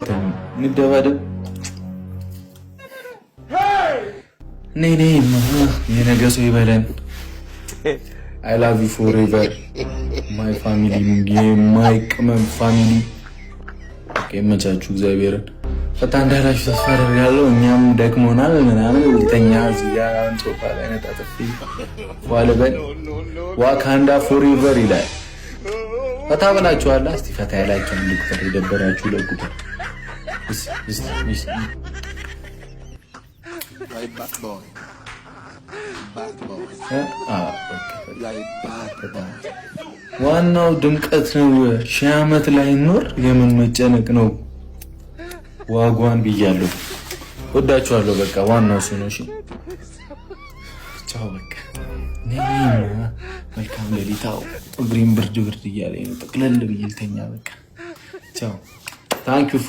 እንደባደብ። ነይ ነይማ፣ የነገ ሰው ይበለን። I love you forever, my family፣ የማይ ቅመም family። ይመቻችሁ። እግዚአብሔርን ፈታ እንዳላችሁ ተስፋ አደርጋለሁ። እኛም ደክሞናል ምናምን ልተኛ። እዚህ ጋር ሶፋ ላይ ነጣጥፌ ዋልበል። Wakanda forever ይላል። ፈታ ብላችኋላ? እስቲ ፈታ ያላችሁ አንድ ቁጥር፣ የደበራችሁ 2 ቁጥር። You are a bad boy. Bad boy. You are a bad boy. ዋናው ድምቀት ነው። 1000 ዓመት ላይ ኖር የምን መጨነቅ ነው? Wagwan ብያለሁ። ወዳችኋለሁ። በቃ ዋናው እሱ ነው። እሺ ቻው። በቃ መልካም ሌሊት። እግሬን ብርድ ብርድ እያለኝ ነው። ጠቅለል ብዬ ልተኛ። በቃ ቻው። Thank you.